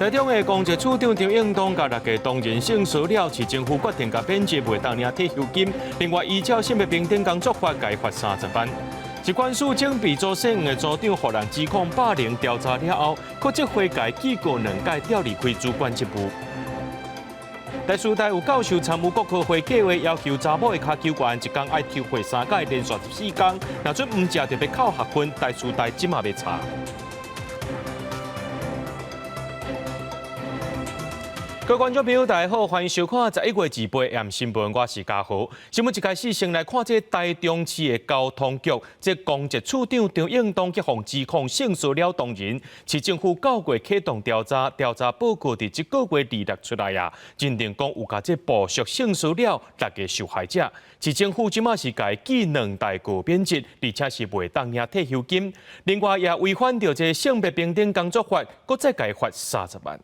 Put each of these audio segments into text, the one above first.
台中的公設處長張應東共六个同仁性騷擾，市政府決定共免職，袂當領退休金。另外，依照性別平等工作法，共罰30萬。疾管署整備組姓黃的組長，予人指控霸凌，調查了後，考績會共記過兩屆，調離開主管職務。台師大有教授參與國科會計畫，要求查某的跤球員一工愛抽血三擺，連續14工，若準毋食就欲扣學分。台師大這馬欲查。各位觀眾朋友，大家好，歡迎收看11月28 AM 新聞，我是嘉豪。新聞一開始先來看這台中市的交通局，這公設處長張應東去予指控性騷擾同仁，市政府9月啟動調查，調查報告佇這個月26出來啊，認定講有共這部屬性騷擾六个受害者，市政府這馬是共記兩大過免職，而且是袂當領退休金。另外也違反著這性別平等工作法，閣再共罰30萬。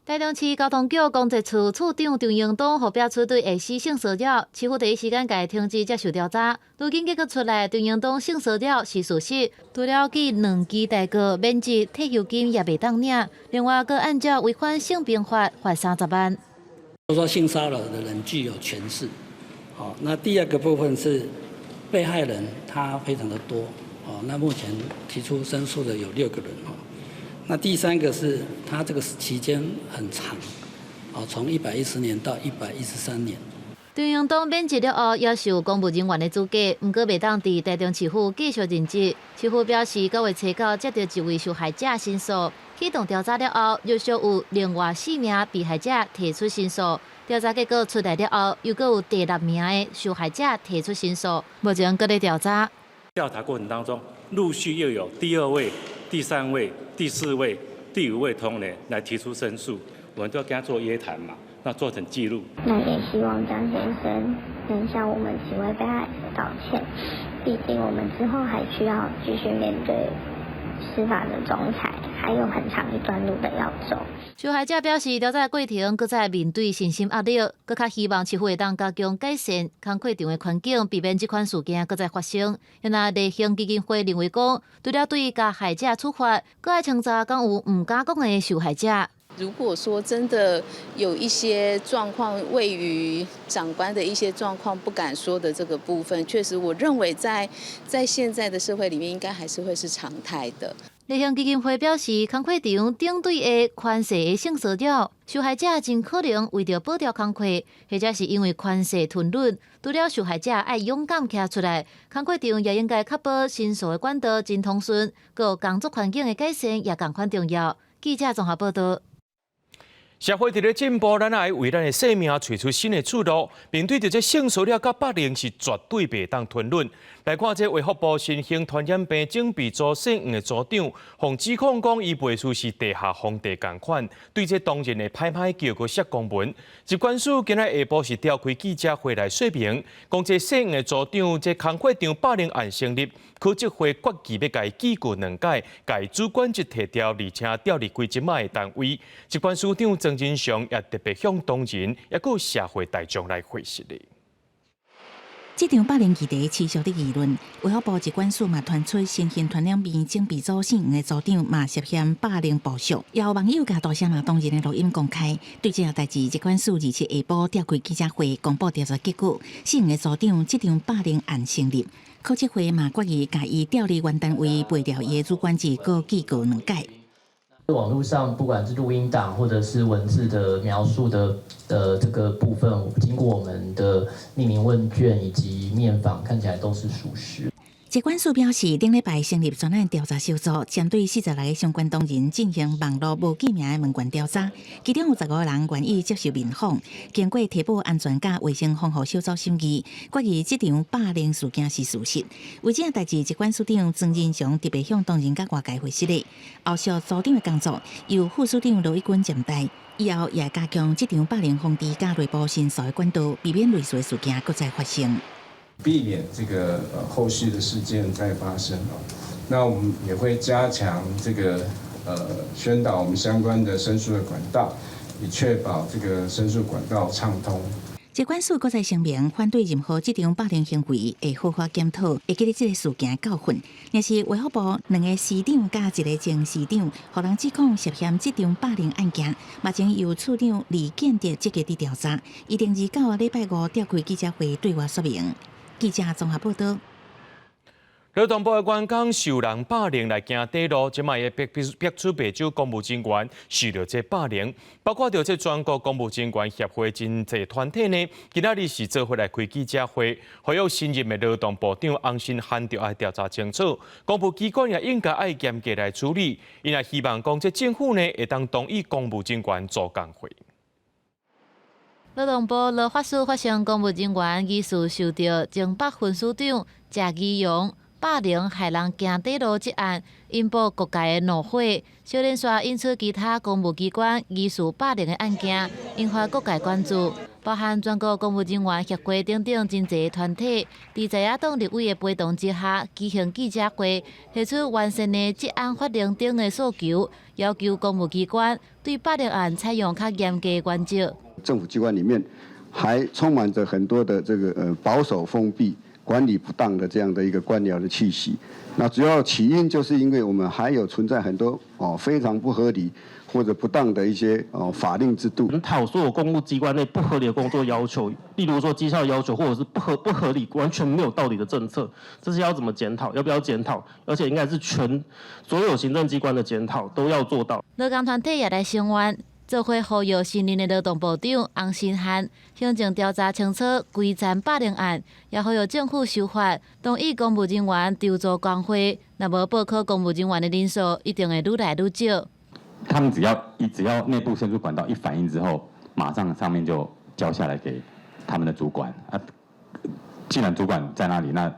台中市交通局公設處處長張英東予爆出對下屬性騷擾，市府第一時間共停職接受調查。如今結果出來，張英東性騷擾是事實，除了記兩支大過免職退休金也袂當領，另外閣按照違反性平法罰30萬。說性騷擾的人具有權勢，好，那第二個部分是被害人他非常的多，哦，那目前提出申訴的有六個人，哦。那第三個是，他這個期間很長，哦，從110年到113年。張英東免職了後，也是公務人員的資格，毋過袂當佇台中市府繼續任職。市府表示，9月初9接著一位受害者申訴，啟動調查了後，陸續有另外四名被害者提出申訴。調查結果出來了後，又閣有第六名的受害者提出申訴，目前閣咧調查。調查過程當中，陸續又有第二位、第三位、第四位、第五位同仁來提出申訴，我們都要跟他做約談嘛，那做成記錄。那也希望張先生能向我們幾位被害者道歉，畢竟我們之後還需要繼續面對司法的仲裁，還有很長一段路的要走。受害者表示，調查過程閣再面對身心壓力，閣較希望市府會當加強改善工課場的環境，避免這款事件閣再發生。若麗興基金會認為講，除了對加害者處罰，閣愛清查敢有毋敢講的受害者。如果說真的有一些狀況位於長官的一些狀況不敢說的這個部分，確實我認為在現在的社會裡面，應該還是會是常態的。麗興基金會表示，工課場頂對的權勢的性騷擾，受害者真可能為著保著工課，或者是因為權勢吞忍。除了受害者愛勇敢徛出來，工課場也應該確保申訴的管道真通順，閣有工作環境的改善也仝款重要。記者綜合報道。社會佇咧進步，咱愛為咱的生命揣出新的出路。面對著這性騷擾佮霸凌，是絕對袂當吞忍。來看這衛福部新型傳染病整備組姓黃的組長，予指控講伊袂輸是地下皇帝仝款，對這同仁的歹歹叫閣寫公文。疾管署今仔下晡是召開記者會來說明，講這姓黃的組長這工課場霸凌案成立，考績會決議欲共伊記過兩屆，共主管職提調，而且調離開這馬的單位。疾管署長曾仁祥也特別向同仁，也閣社會大眾來回釋的。這場霸凌議題持續佇議論，衛福部疾管署嘛傳出新型傳染病整備組姓黃的組長嘛涉嫌霸凌部屬，也有網友共大聲罵同仁的錄音公開。對這項代誌，疾管署27下晡召開記者會，公布調查結果，姓黃的組長這場霸凌案成立，考績會嘛決議共伊調離原單位，廢掉伊的主管職，閣記過兩屆。網路上不管是錄音檔或者是文字的描述的這個部分，經過我們的匿名問卷以及面訪，看起來都是屬實。疾管署表示，頂禮拜成立專案調查小組，針對46個相關同仁進行網路無記名的問卷調查，其中有15個人願意接受面訪。經過提報安全佮衛生防護小組審議，決議這場霸凌事件是事實。為這項代誌，疾管署長曾仁祥特別向同仁佮外界回釋的，後續組長的工作由副署長羅一鈞暫代，以後也會加強這場霸凌防治佮內部申訴的管道，避免類似的事件閣再發生。避免這個後續的事件再發生哦。那我們也會加強這個宣導我們相關的申訴的管道，以確保這個申訴管道暢通。疾管署閣再聲明，反對任何職場霸凌行為，會好好檢討，會記得這个事件教訓。若是衛福部兩个司長佮一个前司長，予人指控涉嫌職場霸凌案件，目前由處長李建德積極佇調查，預定29禮拜五召開記者會對外說明。記者綜合報道。勞動部的員工受人霸凌來行短路，這擺會逼逼出袂少公務人員受著這霸凌，包括著這全國公務人員協會真濟團體呢，今仔日是做伙來開記者會，呼籲新任的勞動部長洪申翰著愛調查清楚，公務機關也應該愛嚴格來處理，𪜶也希望講這政府呢會當同意公務人員組工會。勞動部勞法署發現公務人員疑似受著前北分署長謝宜容霸凌害人行短路這案，引爆各界的怒火，小連續引出其他公務機關疑似霸凌的案件，引發各界關注。包含全國公務人員協會等等真濟團體，佇在野黨立委的陪同之下，舉行記者會，提出完善的職安法令等的訴求，要求公務機關對霸凌案採用較嚴格原則。政府機關裡面還充滿著很多的這個保守封閉、管理不當的這樣的一個官僚的氣息。那主要起因就是因為我們還有存在很多哦非常不合理或者不當的一些哦法令制度。檢討所有公務機關內不合理的工作要求，例如說績效要求，或者是不合理、完全沒有道理的政策，這些要怎麼檢討？要不要檢討？而且應該是全所有行政機關的檢討都要做到。勞工團體也來聲援。做伙呼籲新任的勞動部長洪申翰，行政調查清楚規層霸凌案，也呼籲政府修法，同意公務人員籌組工會，若無報考公務人員的人數，一定會愈來愈少。他們只要內部申訴管道一反應之後，馬上上面就交下來給他們的主管啊。既然主管在那裡，那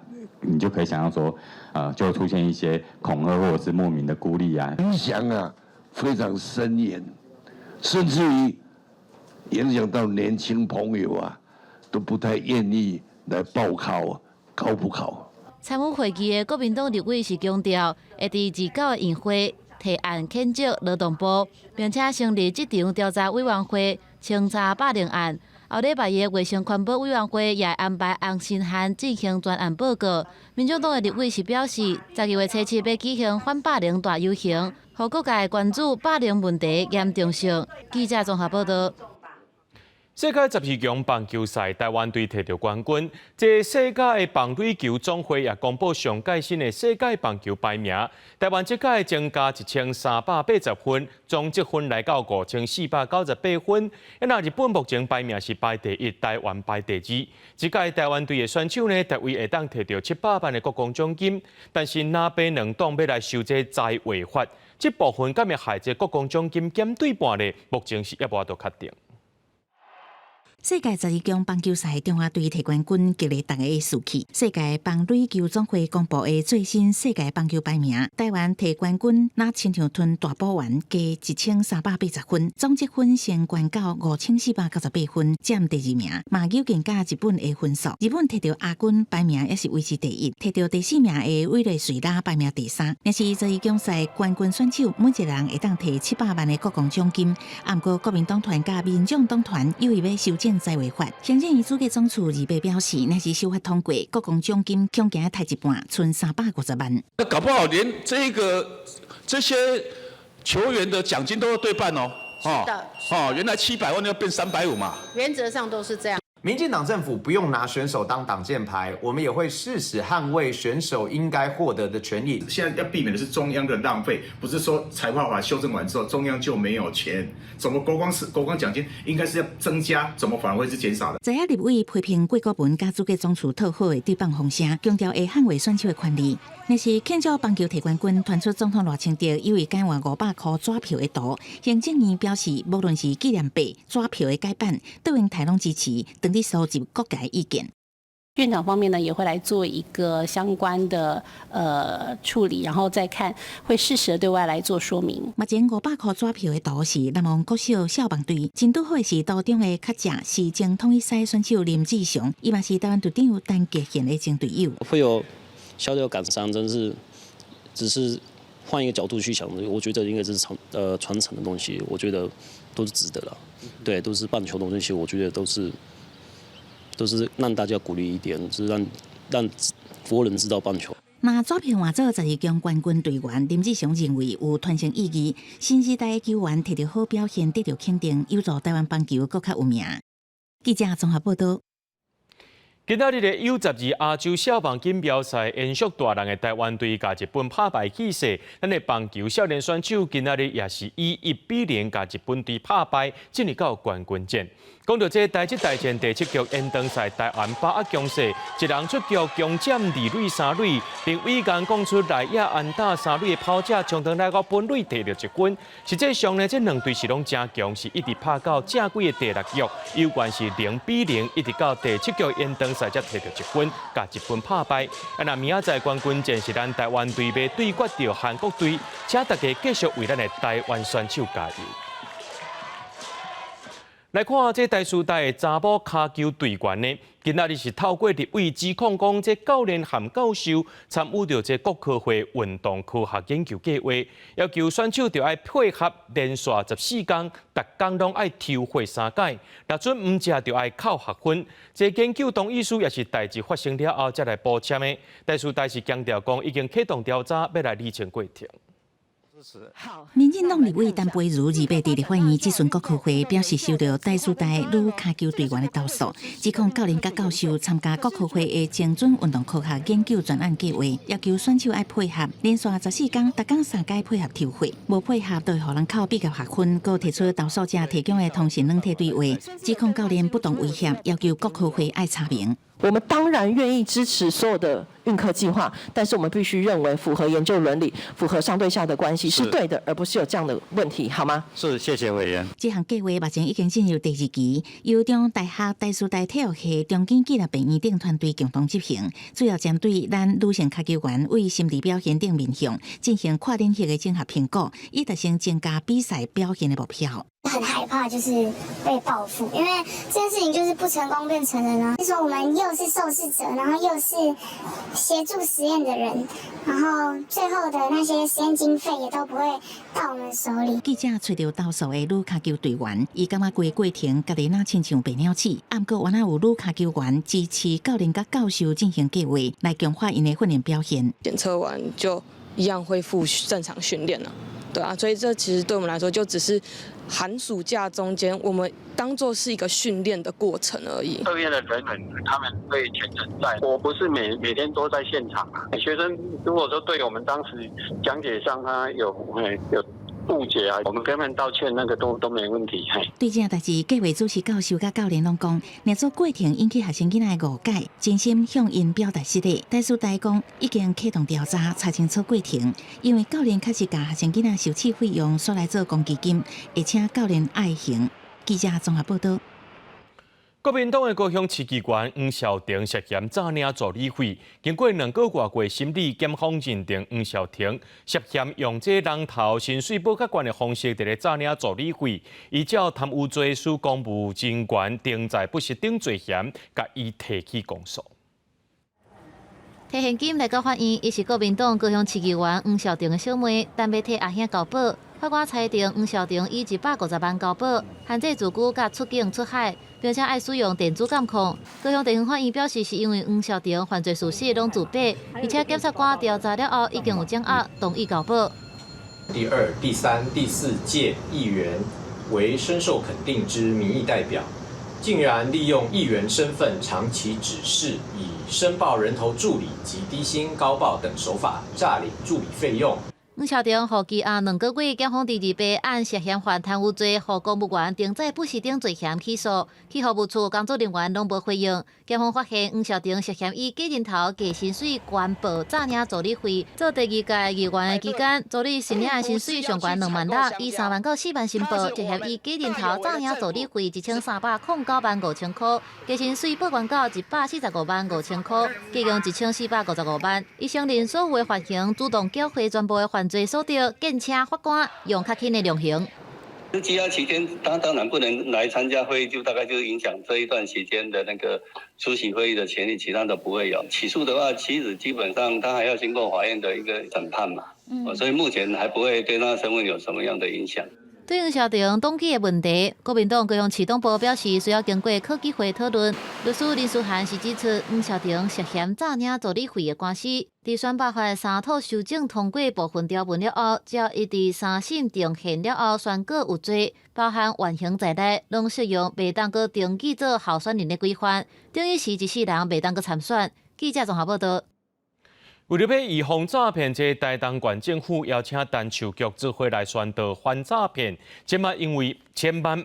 你就可以想象說，就會出現一些恐嚇或者是莫名的孤立啊。影響啊非常深遠。甚至於影響到年輕朋友啊，都不太願意來報考高普考。參與會議的國民黨立委是強調，會佇29的院會提案譴責勞動部，並且成立職場調查委員會清查霸凌案。後禮拜一，衛生環保委員會也安排洪申翰進行專案報告。民進黨的立委是表示，12月初7欲舉行反霸凌大遊行，予各界關注霸凌問題嚴重性。記者綜合報道。世界12強棒球賽，台灣隊提著冠軍。這世界的棒壘球總會也公布上蓋新的世界棒球排名。台灣這屆增加1380分，總積分來到5498分。那日本目前排名是排第一，台灣排第二。這屆台灣隊的選手呢，逐位會當提著700萬的國光獎金。但是藍白兩黨欲來修這財劃法，這部分敢會害這國光獎金減對半呢？目前是猶無法度確定。世界十二強棒球賽，中華隊提冠軍，激勵大家的士氣。世界棒壘球總會公布的最新世界棒球排名，台灣提冠軍，若親像吞大補丸加1380分，總積分先懸到5498分，佔第二名。嘛接近佮日本的分數。日本提著亞軍排名也是維持第一，提著第四名的委內瑞拉排名第三。若是十二強賽冠軍選手，每一個人會當提700萬的國光獎金。毋過國民黨團佮民眾黨團有意欲修正財劃法，行政院主計總處二八表示，若是修法通過，國光獎金恐驚刣一半，賰350萬。那搞不好連這個這些球員的獎金都要對半哦。是的。哦，原來700萬要變350嘛。原則上都是這樣。民進黨政府不用拿選手當擋箭牌，我們也會誓死捍衛選手應該獲得的權益。現在要避免的是中央的浪費，不是說財劃法修正完之後中央就沒有錢。怎麼國光是國光獎金應該是要增加，怎麼反而會是減少的？在野立委批評郭國文佮主計總處討好的對放風聲，強調會捍衛選手的權利。若是慶祝棒球提冠軍，傳出總統賴清德有意改換500箍紙票的圖，行政院表示，無論是紀念幣、紙票的改版，卓榮泰攏支持，正佇收集各界意見。院長方面呢，也會來做一個相關的處理，然後再看會適時的對外來做說明。目前500箍紙票的圖是南王國小消防隊，真拄好的是圖中的較正是前統一獅選手林志雄，伊嘛是台灣隊長陳傑憲的前隊友。會有小小感傷，真是只是換一個角度去想，我覺得應該是傳承的東西，我覺得都是值得了。對，都是棒球的東西，我覺得都是。都是讓大家鼓勵一點，就是讓國人知道棒球。那左票換做12強冠軍隊員林志祥認為有傳承意義，新時代球員摕著好表現得著肯定，有助台灣棒球閣較有名。記者綜合報道。今仔日的 U12亞洲少棒錦標賽延續大人的台灣隊共日本拍敗氣勢，咱的棒球少年選手今仔日也是以1比0共日本隊拍敗，進入到冠軍戰。講著這台職大戰第七局延長賽，台灣把握強勢，一人出局強佔二壘三壘，林偉剛講出內野安打三壘的跑者衝轉來個本壘摕著一分。實際上呢，這兩隊是攏誠強，是一直拍到正規的第六局，猶原是0比0，一直到第七局延長賽才摕著一分，共日本拍敗。啊，若明仔載冠軍戰是咱台灣隊欲對決著韓國隊，請大家繼續為咱的台灣選手加油。來看這台師大的查某跤球隊員呢，今仔日是透過立委指控講，這教練和教授參與著這國科會運動科學研究計劃，要求選手著愛配合連續14工，逐工攏愛抽血三擺，若準毋食就愛扣學分。這研究同意書也是代誌發生了後才來補簽的。台師大是強調講，已經啟動調查，欲來理清過程。民進黨立委陳培如二八佇立法院質詢國科會，表示收到台師大女跤球隊員的投訴，指控教練佮教授參加國科會的精準運動科學研究專案計劃，要求選手愛配合，連續14工，逐工三擺配合抽血，無配合就會予人扣畢業學分。閣提出投訴者提供的通訊軟體對話，指控教練不當威脅，要求國科會愛查明。我們當然願意支持所有的運科計劃，但是我們必須認為符合研究倫理、符合上對下的關係是對的，而不是有這樣的問題，好嗎？是，謝謝委員。這項計劃目前已經進入第二期，由中大學台師大體育系中正紀念病院等團隊共同執行，主要針對咱女性跤球員對心理表現等面向進行跨領域的綜合評估，以達成增加比賽表現的目標。很害怕，就是被報復，因為這件事情就是不成功便成仁啊。就說我們又是受試者，然後又是協助實驗的人，然後最後的那些實驗經費也都不會到我們手裡。記者揣著投訴的女跤球隊員，伊感覺規個過程家己若親像白鳥鼠。毋過，原來有女跤球員支持教練佮教授進行計劃，來強化𪜶的訓練表現。檢測完就一樣恢復正常訓練了，對啊，所以這其實對我們來說就只是寒暑假中間，我們當做是一個訓練的過程而已。測驗的人員他們會全程在，我不是每天都在現場啊。學生如果說對我們當時講解上他有誤解啊，我們跟他們道歉，那個都沒問題。對這件代誌，計劃主持教授佮教練攏講，若做過程引起學生囡仔的誤解，真心向𪜶表達失禮。台師大講已經啟動調查，查清楚過程，因為教練確實共學生囡仔收取費用，煞來做公積金，會請教練愛還。記者綜合報道。國民黨的高雄市議員黃少婷涉嫌詐領助理費，經過2個外月審理，檢方認定黃少婷涉嫌用這人頭薪水報較懸的方式，佇咧詐領助理費，依照貪污罪屬公務人員定在不實等罪嫌，共伊提起公訴。提現金來到法院，伊是國民黨高雄市議員黃少婷的小妹，但欲替阿兄交保。法官裁定黃少婷以150萬交保，限制自居佮出境出海，並且愛使用電子監控。高雄地方法院表示，是因為黃少婷犯罪事實攏自白，而且檢察官調查了後已經有掌握，同意交保。第二、第三、第四屆議員為深受肯定之民意代表，竟然利用議員身份長期指示，以申報人頭助理及低薪高報等手法詐領助理費用。黃少婷予羈押2個月，檢方佇28按涉嫌犯貪污罪，予公務員定載不實等罪嫌起訴。去服務處工作人員攏無回應。檢方發現黃少婷涉嫌以假人頭、假薪水、懸報詐領助理費。做第二屆議員的期間，助理申領的薪水上懸2萬6，以3萬到4萬申報，涉嫌以假人頭詐領助理費1309萬5千塊，加薪水報懸到145萬5千塊，計共1455萬。伊承認所有的犯行，主動繳回全部的犯罪所得，建請法官用較輕的量刑。羈押期間，他當然不能來參加會議，就大概就影響這一段時間的那個出席會議的權利，其他都不會有。起訴的話，其實基本上他還要經過法院的一個審判嘛，所以目前還不會對他身份有什麼樣的影響。對於蕭婷黨紀的問題，國民黨高雄市黨部表示需要經過考紀會討論。律師林書涵是指出，黃筱婷涉嫌詐領助理費的官司，佇選罷法三套修正通過部分條文了後，只要伊佇三審定讞了後宣告有罪，包含緩刑在內，攏適用袂當閣登記做候選人的規範，等於是一世人袂當閣參選。記者綜合報道。為著欲預防詐騙，這台東縣政府邀請陳樹菊做伙來宣導反詐騙。千萬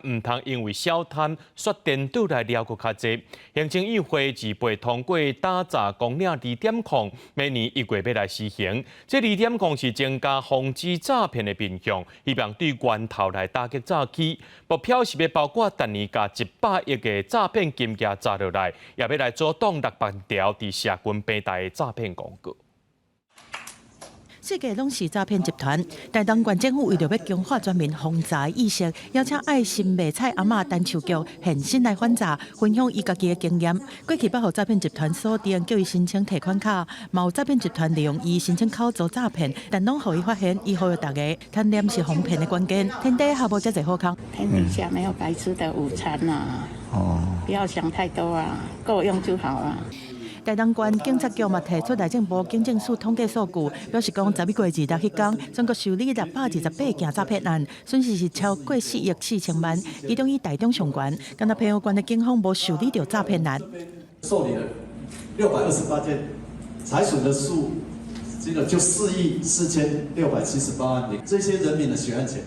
毋通因為小貪煞顛倒來掠閣較濟。行政院會二八通過打詐綱領2.0，明年1月欲來施行。這2.0是增加防止詐騙的面向，希望對源頭來打擊詐欺。目標是欲包括逐年共100億的詐騙金額詐落來，也欲來阻擋6萬條佇社群平台的詐騙廣告。世界攏是詐騙集團。台東縣政府為著欲強化全民防詐意識，邀請愛心賣菜阿嬤陳樹菊現身來反詐，分享伊家己的經驗。過去捌予詐騙集團鎖定，叫伊申請提款卡，嘛有詐騙集團利用伊申請口座詐騙，但攏予伊發現，伊呼籲大家貪念是防騙的關鍵。天底下無遮濟好康。天底下沒有白吃的午餐吶。哦。不要想太多啊，夠用就好了。台東縣警察局嘛提出內政部警政署統計數據，表示講11月26彼工，全國受理628件詐騙案，損失是超過4億4千萬，其中以台中上懸，敢若澎湖縣的警方無受理著詐騙案。受理了628件，財損的數，這個就4億4678萬元，這些人民的血汗錢，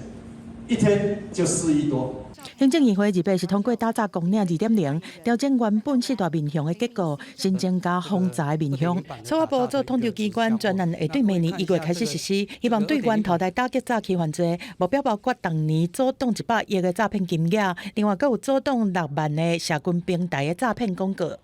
一天就4億多。行政院會二八是通過打詐綱領2.0，調整原本四大面向的結構，新增加防詐的面向。司法部做統籌機關，專案會對明年1月開始實施，希望對源頭來打擊詐欺犯罪，目標包括逐年阻擋100億的詐騙金額，另外閣有阻擋6萬个社群平台的詐騙廣告。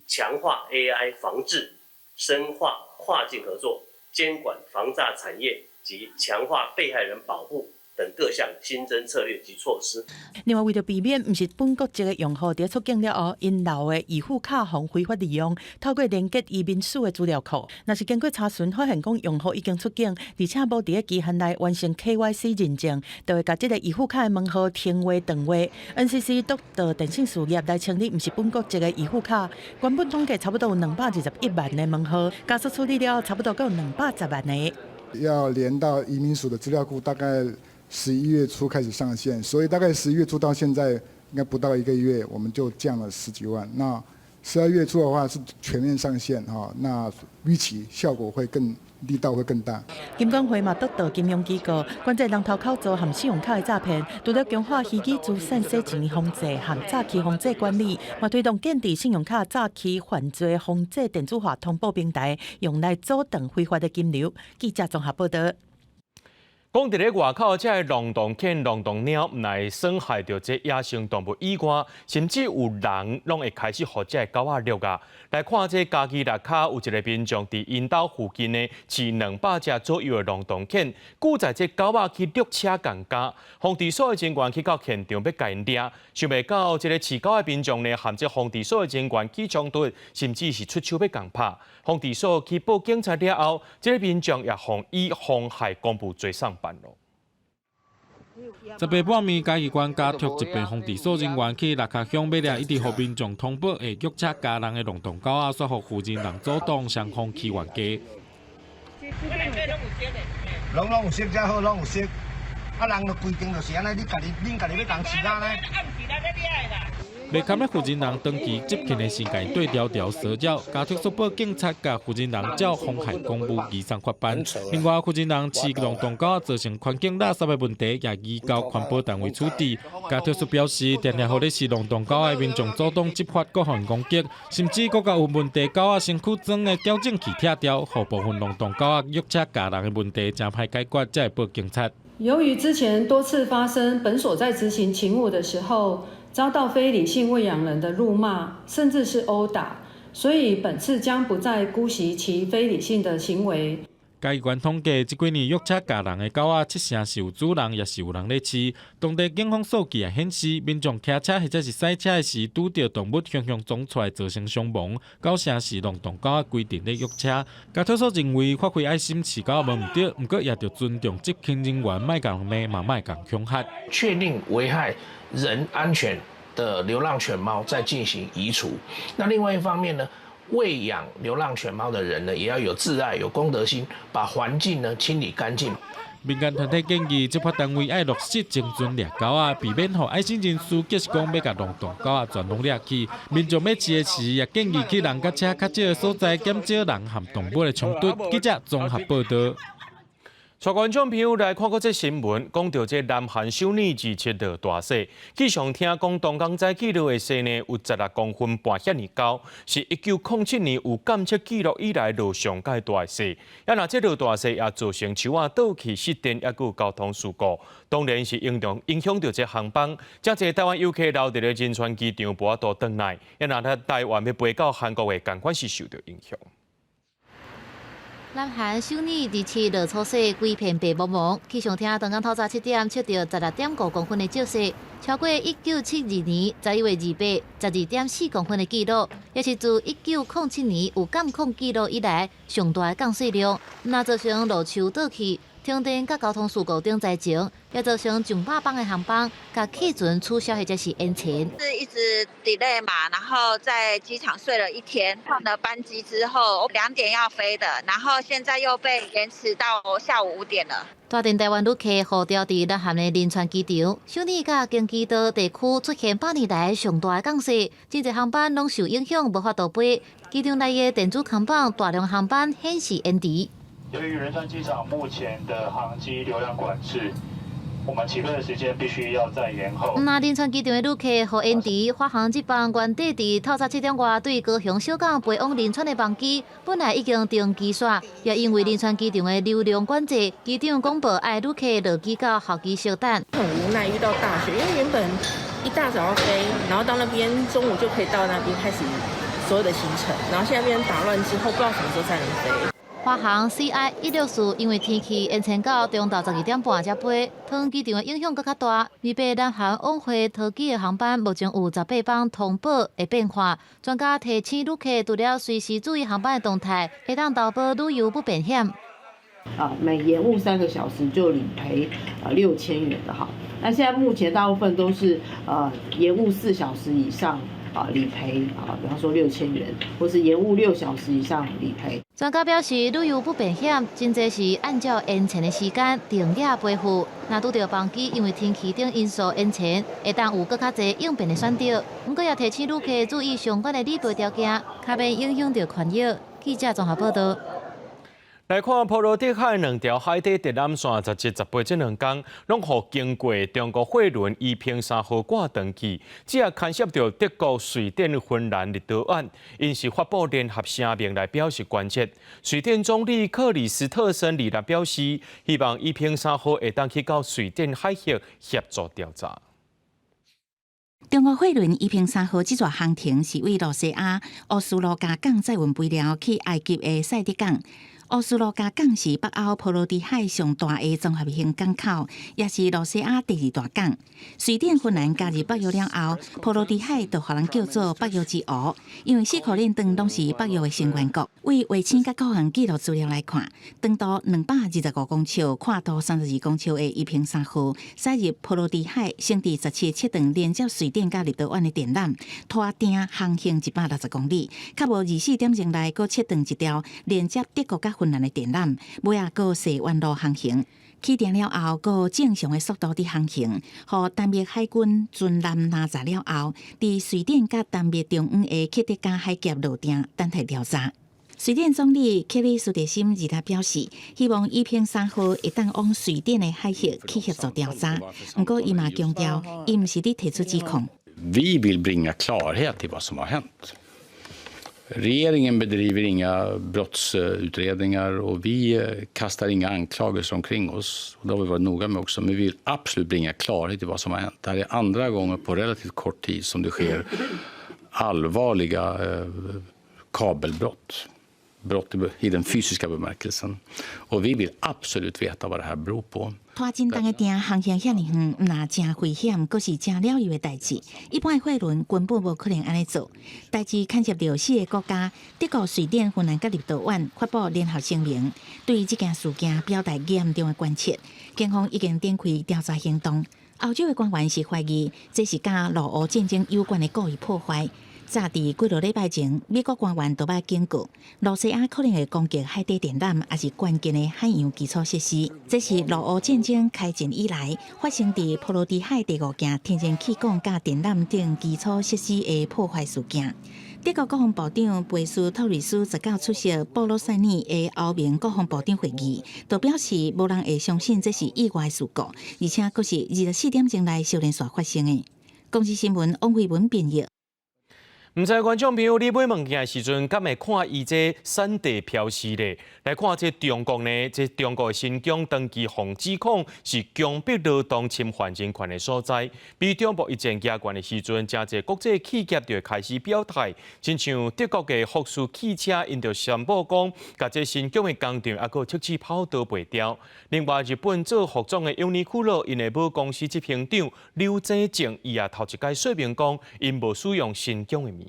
強化 AI 防治，深化跨境合作，監管防詐產業及強化被害人保護。等各項新增策略及措施。另外，為著避免毋是本國籍的用戶佇出境了後，𪜶留的預付卡予非法利用，透過連結移民署的資料庫，若是經過查詢發現講用戶已經出境，而且無佇咧期限內完成 KYC 認證，就會共這个預付卡的門號停話斷話。NCC 督導電信事業來清理毋是本國籍的預付卡，原本統計差不多有221萬个門號，加速處理了差不多閣有210萬个。要連到移民署的資料庫，大概11月初開始上線，所以大概11月初到現在應該不到一個月，我們就降了十幾萬。那12月初的話是全面上線哈，那預期效果會更力道會更大。金管會嘛督導金融機構管制人頭口座和信用卡的詐騙，除了強化虛擬資產洗錢防制和詐欺防制管理，嘛推動建置信用卡詐欺犯罪防制電子化通報平台，用來阻斷非法的金流。記者綜合報道。講佇咧外口，這个浪蕩犬、浪蕩貓，毋但損害著這野生動物以外，甚至有人攏會開始予這个狗仔掠啊！來看這嘉義蚋卡有一个民眾佇𪜶兜附近呢，飼200隻左右的浪蕩犬，拒載這狗仔去掠車共咬，防治所的人員去到現場欲共𪜶掠，想袂到這个飼狗的民眾呢，和這防治所的人員起衝突，甚至是出手欲共拍。防治所去報警察了後，這个民眾也予以妨害公務罪送辦囉。十八半暝，嘉義縣家畜疾病防治所人員去蚋卡鄉欲掠一直予民眾通報會虐車咬人的浪蕩狗仔，煞予負責人阻擋，雙方起冤家。攏攏有色才好，攏有色。啊，人的規定就是按呢，你家己恁家己欲共飼啊呢？袂堪的負責人長期執勤的時間對牢牢騷擾，家畜所報警察共負責人照妨害公務移送法辦。另外，負責人飼浪蕩狗造成環境垃圾的問題，也移交環保單位處置。家畜所表示，定定予咧飼浪蕩狗的民眾阻擋執法，閣予人攻擊，甚至閣共有問題狗仔身軀裝的矯正器拆掉，予部分浪蕩狗仔虐車咬人的問題誠歹解決，才會報警察。由於之前多次發生本所在執行勤務的時候，遭到非理性餵養人的辱罵，甚至是毆打，所以本次將不再姑息其非理性的行為。嘉義縣統計，這幾年約車咬人的狗仔，七成是有主人，也是有人咧飼。當地警方數據也顯示，民眾騎車或者是駛車的時，拄著動物雄雄衝出來，造成傷亡，九成是浪蕩狗仔規陣咧約車。家特所認為發揮愛心飼狗無毋對，毋過也著尊重執勤人員，莫共罵嘛莫共恐嚇。確定危害人安全的流浪犬貓，再進行移除。那另外一方面呢？餵養流浪犬貓的人呢，也要有自愛、有公德心，把環境呢清理乾淨。民間團體建議執法單位愛落實精準掠狗仔，避免予愛心人士結是講欲共浪蕩狗仔全攏掠去。民眾欲飼的時，也建議去人佮車較少的所在，減少人和動物的衝突。記者綜合報導。帶觀眾朋友來看過這新聞，講著這南韓首爾27落大雪，氣象廳講東江早記錄的雪呢有16.5公分遐爾厚，是1907年有監測記錄以來落上蓋大的雪。啊，若這落大雪也造成樹仔倒去、失電，抑閣有交通事故，當然是影響影響著這航班。誠濟台灣遊客留佇咧仁川機場無法度轉來，啊，若台灣欲飛到韓國的，仝款是受著影響。南韓首爾27落粗雪，規片白茫茫。氣象廳當工透早7點測著16.5公分的積雪，超過1972年11月2812.4公分的紀錄，也是自1907年有監控記錄以來上大的降雪量。若造成路樹倒去、停電佮交通事故等災情，也造成上百班的航班共客船取消或者是延遲。是一直 delay 嘛，然後在機場睡了一天，換了班機之後2點要飛的，然後現在又被延遲到下午5點了。大陣台灣旅客予牢佇南韓的仁川機場，首爾佮京畿道地區出現100年來上大的降雪，真濟航班攏受影響，無法度飛。機場內的電子看板大量航班顯示延遲。由於仁川機場目前的航機流量管制，我們起飛的時間必須要再延後。那仁川機場的旅客予延遲，華航這班原定佇透早7點外對高雄小港飛往仁川的班機，本來已經登機煞，也因為仁川機場的流量管制，機長廣播愛旅客落機到候機室等。很無奈遇到大雪，因為原本一大早要飛，然後到那邊中午就可以到那邊開始所有的行程，然後現在變成打亂之後，不知道什麼時候才能飛。華航 CI 164因為天氣延遲到中晝12點半才飛，桃園機場的影響閣較大。預備南韓往回桃機的航班目前有18班通報會變化。專家提醒旅客，除了隨時注意航班的動態，會當投保旅遊不便險。啊，每延誤3個小時就理賠6000元的哈。那現在目前大部分都是延誤4小時以上啊理賠啊，比方說6000元，或是延誤6小時以上理賠。專家表示，旅遊不便險真濟是按照延遲的時間定額賠付。若拄著班機因為天氣等因素延遲，會當有閣較濟應變的選擇。毋過也提醒旅客注意相關的理賠條件，較免影響著權益。記者綜合報導。來看波羅的海兩條海底電纜線，17、18這兩工，攏予經過中國貨輪宜平3號掛斷去，這也牽涉著德國、瑞典、芬蘭、立陶宛，𪜶是發布聯合聲明來表示關切。瑞典總理克里斯特森二日表示，希望宜平3號會當去到瑞典海域協助調查。中國貨輪宜平3號這逝航程是對露西亞烏斯盧加港載運肥料去埃及的塞得港。烏斯盧加港是北歐波羅的海上大的綜合性港口，也是露西亞第二大港。瑞典、芬蘭加入北約了後，波羅的海就予人叫做北約之湖，因為四箍連長攏是北約的成員國。對衛星佮各項記錄資料來看，長度225公尺、闊度32公尺的宜平3號，駛入波羅的海，先佇17切斷連接瑞典佮立陶宛的電纜，拖碇航行160公里，較無24點鐘內閣切斷一條連接德國佮芬蘭的電纜，尾仔閣踅彎路航行。起碇了後，閣正常的速度佇航行，予丹麥海軍巡艦攔查了後，佇瑞典佮丹麥中央的克特加海峽落碇，等待調查。瑞典總理克里斯特森二日表示，希望宜平3號會當往瑞典的海域去協助調查。毋過，伊嘛強調，伊毋是佇提出指控。 Vi vill bringa klarhet i vad som har hänt. Regeringen bedriver inga brottsutredningar och vi kastar inga anklagelser omkring oss. Och det har vi varit noga med också. Men vi vill absolut bringa klarhet i vad som har hänt. Det här är andra gången på relativt kort tid som det sker allvarliga kabelbrott. Brott i den fysiska bemärkelsen. Och vi vill absolut veta vad det här beror på. 拖真重的碇航行遐爾遠，毋但誠危險，閣是誠了猶的代誌。一般的貨輪根本無可能按呢做。代誌牽涉著四个國家，德國、瑞典、芬蘭佮立陶宛發布聯合聲明，對這件事件表達嚴重的關切。警方已經展開調查行動。歐洲的官員是懷疑這是佮俄烏戰爭有關的故意破壞。早佇幾落禮拜前，美國官員都捌警告，羅西亞可能會攻擊海底電纜，抑是關鍵的海洋基礎設施。這是俄烏戰爭開戰以來發生佇波羅的海第五件天然氣管佮電纜等基礎設施的破壞事件。德國國防部長貝斯托瑞斯19出席布魯塞爾的歐盟國防部長會議，就表示無人會相信這是意外事故，而且閣是24點鐘內相連紲發生的。公視新聞王慧文編譯。毋知觀眾朋友，你買物件的時陣，敢會看伊這產地標示咧？來看這中國呢？這中國的新疆長期予指控是強迫勞動、侵犯人權的所在。美中貿易戰加懸的時陣，誠濟國際企業就會開始表態，親像德國的福斯汽車，𪜶就宣布講，共這新疆的工廠抑閣測試跑道賣掉。另外，日本做服裝的優衣庫囉，𪜶的母公司執行長柳井正，伊也頭一擺說明講，𪜶無使用新疆的物仔。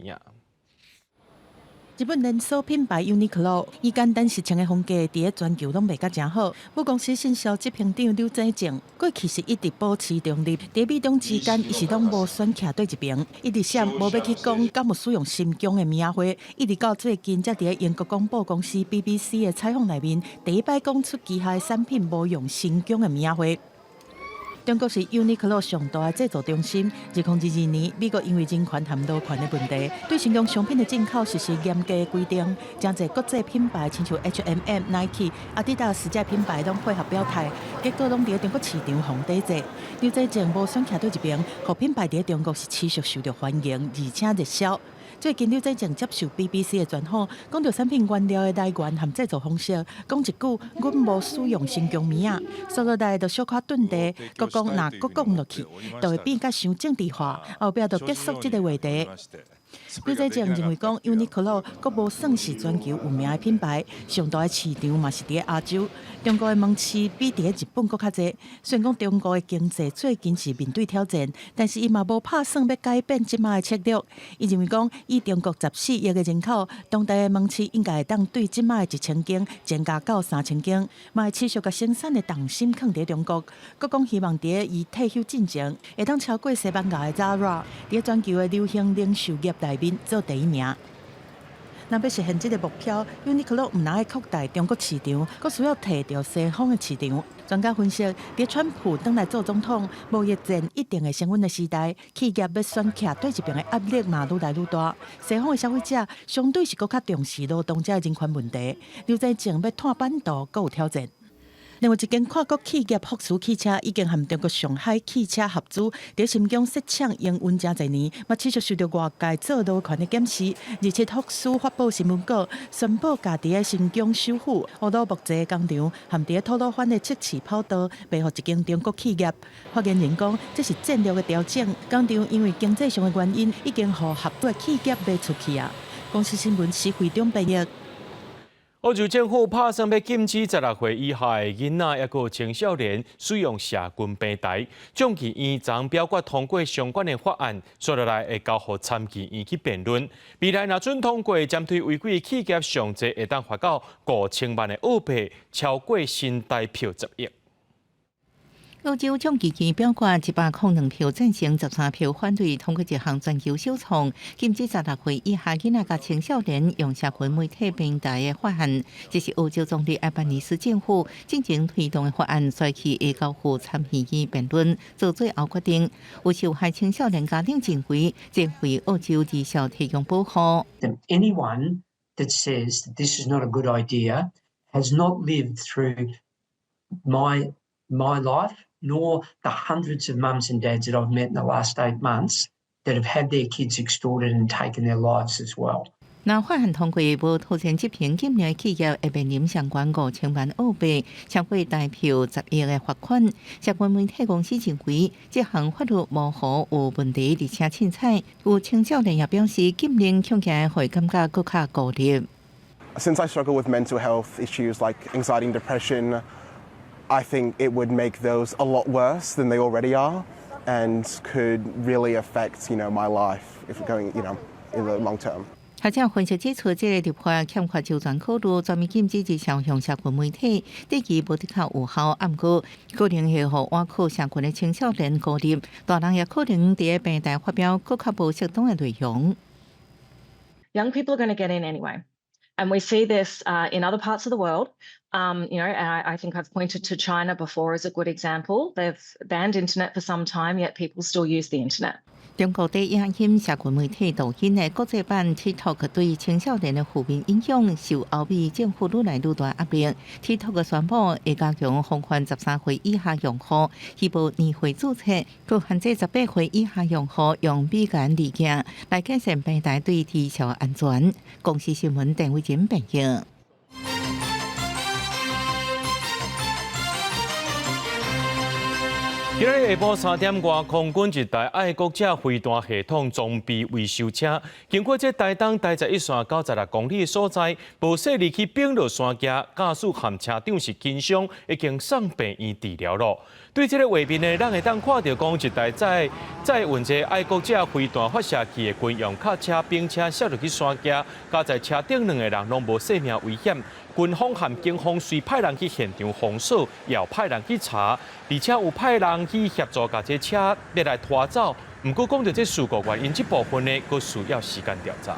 日本連鎖品牌 Uniqlo 以簡單實穿的風格，佇咧全球攏賣甲誠好。母公司行銷執行長柳井正過去是一直保持中立，佇美中之間，伊是攏無選徛佗一爿，一直閃無欲去講敢有使用新疆的棉花，一直到最近才佇咧英國廣播公司 BBC 的採訪內面，第一擺講出旗下的產品無用新疆的棉花。中國是 Uniqlo 上大的製造中心。2022年，美國因為人權和勞權的問題，對新疆商品的進口實施嚴格的規定。誠濟國際品牌，親像 H&M、Nike、阿迪達斯這品牌攏配合表態，結果攏佇咧中國市場予抵制。柳井正無選徛佗一爿，予品牌佇咧中國是持續受著歡迎，而且熱銷。最近柳井正接受 BBC 的專訪，講著產品原料的來源和製造方式，講一句：阮無使用新疆棉仔。煞落來就小可頓地，閣講若閣講落去，就會變甲傷政治化，後壁就結束這个話題。柳井正認為講，Uniqlo 閣無算是全球有名的品牌，上大的市場嘛是佇咧亞洲。中國的門市比佇咧日本閣較濟。雖然講中國的經濟最近是面對挑戰，但是伊嘛無拍算欲改變這馬的策略。伊認為講，以中國14億的人口，當地的門市應該會當對這馬的1000間增加到3000間，嘛會持續共生產的重心囥佇中國。閣講希望佇咧伊退休進前，會當超過西班牙的 Zara，佇咧全球的流行零售業內面做第一名。若欲實現這个目標，Uniqlo 毋但愛擴大中國市場，閣需要提著西方的市場。專家分析，佇川普轉來做總統，貿易戰一定會升溫的時代，企業欲選徛佗一爿的壓力嘛愈來愈大。西方的消費者相對是閣較重視勞動者的人權問題，柳井正欲拓版圖閣有挑戰。另外一間跨國企業福斯汽車已經和中國上海汽車合資，佇新疆設廠營運誠濟年，嘛持續受著外界做勞權的檢視。而且福斯發布新聞稿，宣布共佇咧新疆首府烏魯木齊工廠和佇咧吐魯番的測試跑道賣予一間中國企業。發言人講，這是戰略的調整，工廠因為經濟上的原因，已經予合資企業賣出去啊。公視新聞施惠中編譯。澳洲政府拍算欲禁止16歲以下的囡仔，抑閣青少年使用社群平台。眾議院昨表決通過相關的法案，煞落來會交予參議院去辯論。未來若准通過，針對違規企業上濟會當罰到5000萬的澳幣，超過新台票10億。澳洲眾議院表決102票贊成，13票反對，通過一項全球首創禁止16歲以下囡仔佮青少年用社群媒體平台的法案。這是澳洲總理艾班尼斯政府進前推動的法案，煞去會交予參議院辯論，做最後決定。有受害青少年家長認為，這為澳洲兒少提供保護。 Anyone that says that this is not a good idea has not lived through my life, nor the hundreds of mums and dads that I've met in the last 8 months that have had their kids extorted and taken their lives as well. 若法案通過，無妥善執行禁令的企業會面臨相關5000萬澳幣，超過台票10億的罰款。社群媒體公司認為，這項法律模糊有問題，而且凊彩。有青少年也表示，禁令恐驚會感覺閣較孤立。Since I struggle with mental health issues like anxiety and depression, I think it would make those a lot worse than they already are, and could really affect my life if going in the long term. 學者分析指出，這个立法欠缺周全考慮，全面禁止熱銷向社群媒體，對其無的確有效，毋過可能會予倚靠社群的青少年孤立，大人也可能佇平台發表閣較無適當的內容。 Young people are going to get in anyway. And we see this in other parts of the world. And I think I've pointed to China before as a good example. They've banned internet for some time, yet people still use the internet. 中國第一興社群媒體抖音的國際版 TikTok 對青少年的負面影響，受歐美政府愈來愈大壓力。TikTok 宣布會加強防範13歲以下用戶，希望年歲註冊，閣限制18歲以下用戶用美元離境，來改善平台對資訊安全。公視新聞鄧偉珍編譯。今日下晡3點外，空軍一台愛國者飛彈系統裝備維修車，經過這台東台十一線96公里的所在，無細膩去反落山崎，駕駛和車長是輕傷，已經送病院治療咯。對這个畫面呢，咱會當看著講一台載載運這愛國者飛彈發射器的軍用卡車、兵車摔落去山崎，加在車頂兩个人攏無性命危險。軍方和警方雖派人去現場封鎖，也有派人去查，而且有派人去協助共這車欲來拖走。毋過講著這事故原因，這部分呢，閣需要時間調查。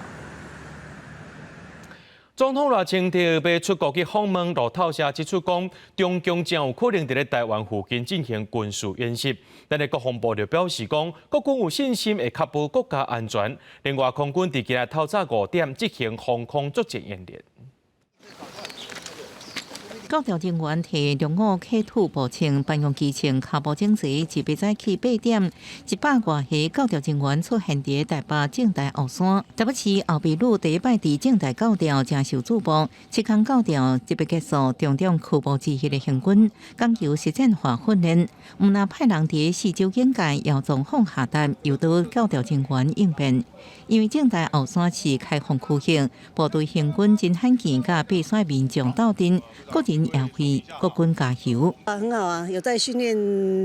總統賴清德欲出國去訪問，路透社指出講，中共真有可能佇咧台灣附近進行軍事演習。咱的國防部就表示講，國軍有信心會確保國家安全。另外，空軍佇今日透早5點執行防空作戰演練。國調人員提兩五 K2 步槍、班用機槍，跤步整齊，自欲早起8點，100外個教調人員出現佇台北政大後山。台北市後壁女第一擺佇政大教調，誠受矚目。7工教調特別結束，重點區部之彼的行軍，講求實戰化訓練。毋但派人佇四周警戒，搖狀況下達，誘導教調人員應變。因為政大後山是開放區域，部隊行軍真罕見，佮爬山民眾鬥陣，個人也為國軍加油。啊，很好啊，有在訓練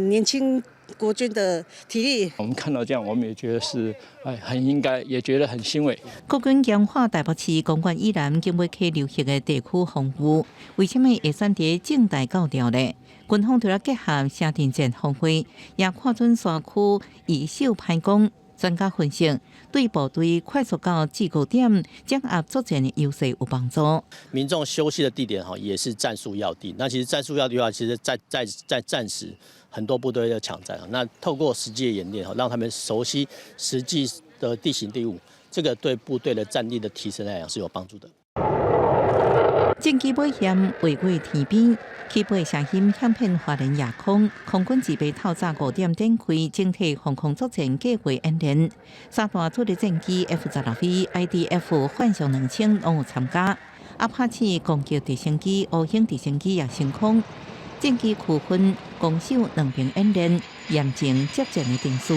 年輕國軍的體力。我們看到這樣，我們也覺得是哎，很應該，也覺得很欣慰。國軍強化台北市公園以南景尾溪流域的地區防禦，為什麼會選佇政大教調呢？軍方除了結合城鎮戰防衛，也看準山區易守難攻。專家分析，對部隊快速到制高點、掌握作戰的優勢有幫助。民眾休息的地點哈，也是戰術要地。那其實戰術要地的話，其實在戰時，很多部隊在搶佔。那透過實際的演練哈，讓他們熟悉實際的地形地物，這個對部隊的戰力的提升來講是有幫助的。戰機尾險劃過天邊，起飛聲音響遍花蓮夜空。空軍自備透早5點展開整體防空作戰計劃演練，三大主力戰機 F-16V、IDF 幻象2000攏有參加。阿帕奇攻擊直升機、烏鷹直升機也升空。戰機區分攻守兩邊演練，嚴正接戰的定數。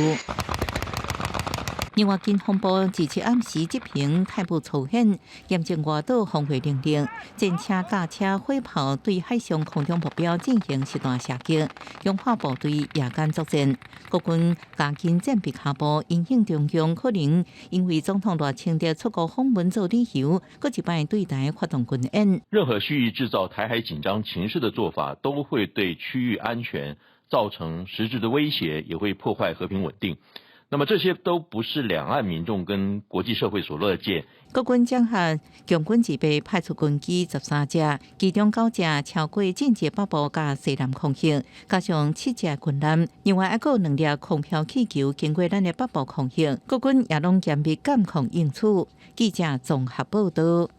另外，軍方部二七暗時執行太武操演，驗證外島防衛能力，戰車、甲車、火炮對海上空中目標進行實彈射擊，強化部隊夜間作戰。國軍加緊戰備跤步，因應中共可能因為總統賴清德出國訪問做理由，閣一擺對台發動軍演。任何蓄意製造台海緊張情勢的做法，都會對區域安全造成實質的威脅，也會破壞和平穩定。那麼這些都不是兩岸民眾跟國際社會所樂見。國軍將合強軍自備派出軍機13架，其中9架超過戰捷北部佮西南空域，加上7隻軍艦，另外還閣有兩粒空飄氣球經過咱的北部空域，國軍也攏嚴密監控應處。記者綜合報導。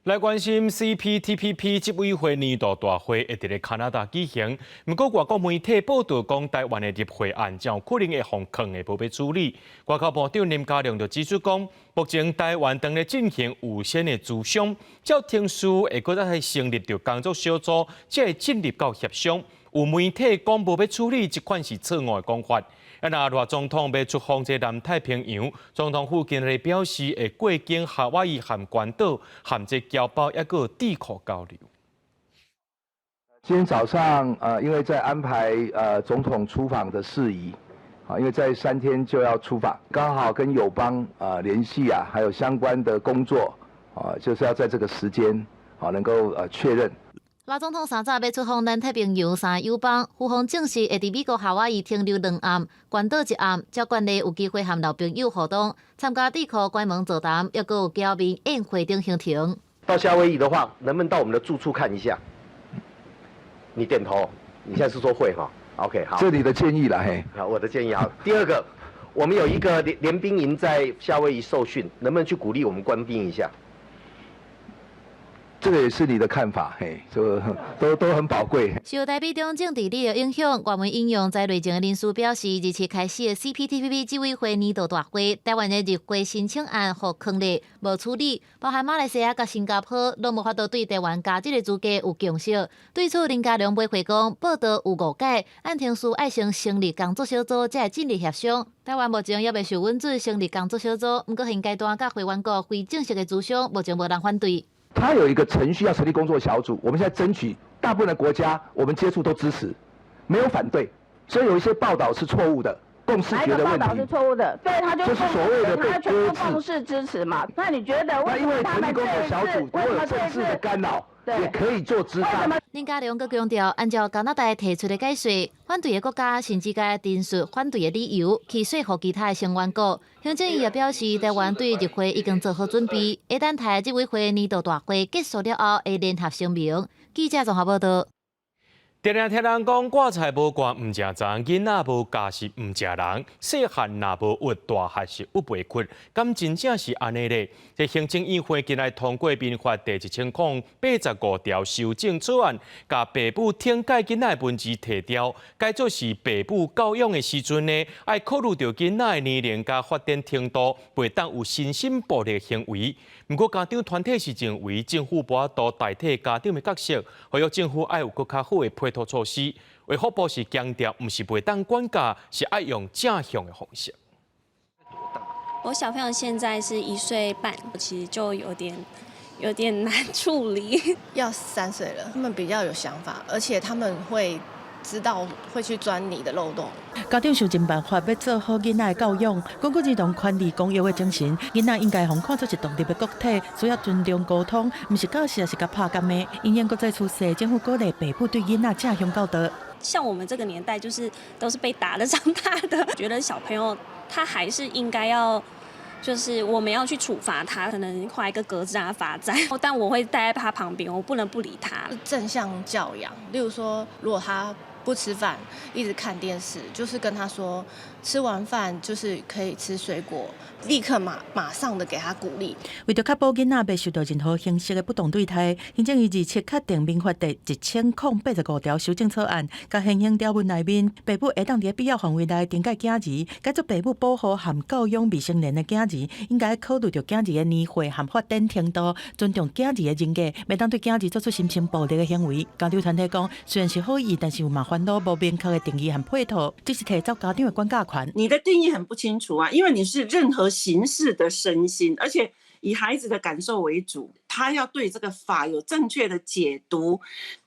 來關心 CPTPP 執委會年度大會會佇咧加拿大舉行，毋過外國媒體報導講，台灣的入會案將有可能會予囥的無欲處理。外交部長林佳龍就指出講，目前台灣當咧進行預先的諮商，照程序會閣再成立著工作小組，才會進入到協商。有媒體講無欲處理，這款是錯誤的講法。啊，若賴總統欲出訪這南太平洋，總統府今日表示會過境夏威夷和關島，和這僑胞抑閣智庫交流。今天早上，因為在安排總統出訪的事宜，啊，因為再3天就要出訪，剛好跟友邦聯繫啊，還有相關的工作，啊，就是要在這個時間，啊，能夠確認。賴總統三早欲出訪南太平洋三個友邦，府方證實會佇美國夏威夷停留兩暗，關島一暗，照慣例有機會和老朋友互動，參加智庫關門座談，抑閣有僑民宴會等行程。到夏威夷的話，能不能到我們的住處看一下？你點頭，你現在是說會哈？OK，好。這你的建議啦，嘿。好，我的建議啊。第二個，我們有一個聯兵營在夏威夷受訓，能不能去鼓勵我們官兵一下？這個也是你的看法，嘿，這個都很寶貴。受台美中政治力的影響，外媒引用在內政的人士表示，27開始的 CPTPP 執委會年度大會，台灣的入會申請案予囥咧，無處理，包含馬來西亞佮新加坡，攏無法度對台灣加入的資格有共識。對此，林佳龍回回講，報道有誤解，按程序愛先成立工作小組，才會進入協商。台灣目前猶未受允准成立工作小組，毋過現階段佮會員國非正式的諮商，目前無人反對。他有一個程序要成立工作小組，我們現在爭取大部分的國家，我們接觸都支持，沒有反對，所以有一些報道是錯誤的，共識決的問題。哪一個報道是錯誤的？對，他就就是所謂的被他全部共識支持嘛。那你覺得為什麼他們這一次，為什麼這次的干擾也可以做諮商？林佳龍閣強調，按照加拿大提出的解說，反對的國家甚至該陳述反對的理由，去說服其他的成員國。行政院也表示，台灣對入會已經做好準備，會等待執委會年度大會結束了後，會聯合聲明。記者綜合報道。常常聽人講，掛菜無掛毋誠欉，囡仔無教是毋誠人，細漢若無鬱，大漢是鬱袂屈。敢真正是按呢咧？這行政院會近來通過民法第1085條修正草案，共爸母懲戒囡仔的文字提掉，改做是爸母教養的時陣呢，愛考慮著囡仔的年齡佮發展程度，袂當有身心暴力行為。毋過家長團體是認為政府無法度代替家長的角色，呼籲政府愛有閣較好的配套措施。衛福部是強調，毋是袂當管教，是愛用正向的方式。我小朋友現在是1歲半，其實就有點難處理。要3歲了，他們比較有想法，而且他們會知道會去鑽你的漏洞。家長想盡辦法欲做好囡仔的教養，鞏固兒童權利公約的精神，囡仔應該予看做是獨立的個體，需要尊重溝通，毋是教是，抑是共拍共罵。因應國際趨勢，政府鼓勵爸母對囡仔正向教導。像我們這個年代，就是都是被打的長大的，覺得小朋友他還是應該要，就是我們要去處罰他，可能畫一個格子啊罰站，但我會待在他旁邊，我不能不理他。正向教養，例如說，如果他不吃飯，一直看電視，就是跟他說，吃完飯就是可以吃水果，立刻馬上的給他鼓勵。為著確保囡仔袂受到任何形式的不當對待，行政院27確定民法第1085條修正草案，共現行條文內面，爸母會當佇必要範圍內懲戒囝兒，改做爸母保護和教養未成年的囝兒，應該考慮著囝兒的年歲和發展程度，尊重囝兒的人格，袂當對囝兒做出心身暴力的行為。家長團體講，雖然是好意，但是有嘛煩惱無明確的定義和配套，只是提走家長的管教權。你的定義很不清楚啊，因為你是任何形式的身心，而且以孩子的感受為主，他要對這個法有正確的解讀，